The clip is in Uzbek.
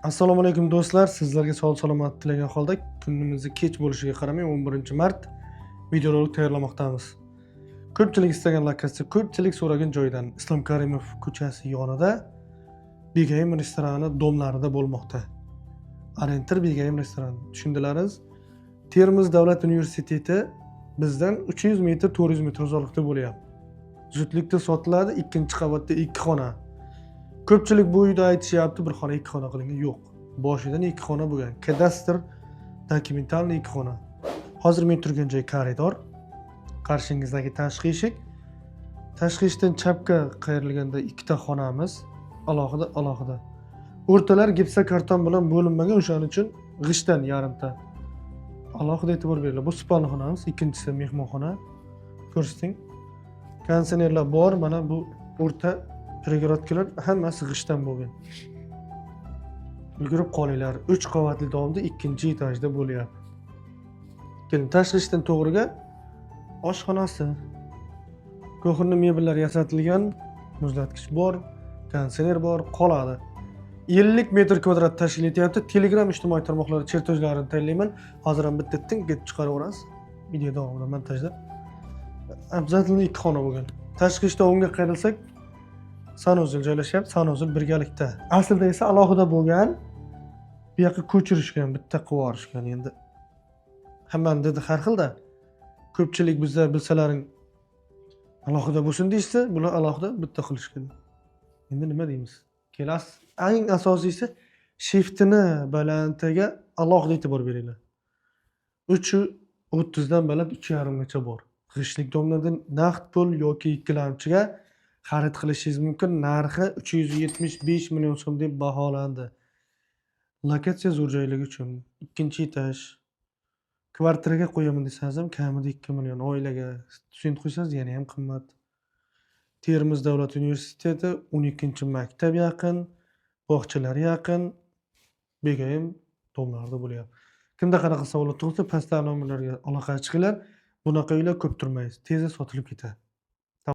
Assalomu alaykum, do'stlar. Sizlarga sog'lik salomat tilagan holda, kunimizni kech bo'lishiga qaramay, 11 mart videorolik tayyorlamoqdamiz. Ko'pchilik istagan lokatsiya, ko'pchilik so'ragan joydan, Islom Karimov ko'chasi yonida, Begayim restorani дом larida bo'lmoqda. Orientir Begayim restorani. Tushundilaringiz? Termiz davlat universiteti bizdan 300 metr, 400 metr uzoqlikda bo'lyapti. Zudlikda sotiladi, ikkinchi qavatda ikki xona. Ko'pchilik bu uyda aytishyapti, bir xona, ikki xona qilingan. Yo'q. Boshidan ikki xona bo'lgan. Kadastr документальный ikki xona. Hozir men turgan joy koridor. Qarshingizdagi tashqi eshik. Tashqi eshikdan chapga qayrilganda ikkita xonamiz, alohida alohida. O'rtalar gipsokarton bilan bo'linmagan, o'shaning uchun g'ishtdan yarimta. Alohida e'tibor beringlar. Bu спальный xonamiz, ikkinchisi mehmonxona. Ko'rsating. Konditsionerlar bor, mana bu o'rta перегородка lar hammasi g'ishtdan bo'lgan. Ulgurib qolinglar. 3 qavatli дом da ikkinchi etajda bo'lyapti. Keling, tashqi eshikdan to'g'riga oshxonasi. Кухонный mebellar yasatilgan, muzlatkich bor, konditsioner bor, qoladi. 50 metr kvadrat tashkil etyapti. Telegram ijtimoiy tarmoqlarda чертёж larini tayyorlayman. Hozir ham bitta tink etib chiqarib yuborasiz. Video davomida montajda. Обязательно ikki xona bo'lgan. Tashqi eshikdan o'ngga qayrilsak, санузел joylashyapti. Санузел birgalikda. Aslida esa alohida bo'lgan. Bu yoqqa ko'chirishgan, bitta qilib yuborishgan endi. Hammani didi har xilda. Ko'pchilik bizda bilsalaring alohida bo'lsin deyishsa, bular alohida bitta qilishgan. Endi nima deymiz? Kelasiz. Eng asosiysi, shiftini balandligiga alohida e'tibor beringlar. 3,30 dan baland, 3,5 gacha bor. G'ishtlik дом larda naqd pul yoki ikkilamchiga xarid qilishingiz mumkin. Narxi 375 million so'm deb baholandi. Lokatsiya zo'r joyligi uchun ikkinchi etaj. Kvartiraga qo'yaman desangiz ham kamida 2 million, oilaga student qo'ysangiz yana ham qimmat. Termiz davlat universiteti, 12-maktab yaqin, bog'chalar yaqin, Begayim дом larda bo'lyapti. Kimda qanaqa savollar tug'ilsa, pastdagi nomerlarga aloqaga chiqinglar. Bunaqa uylar ko'p turmaydi, tezda sotilib ketadi.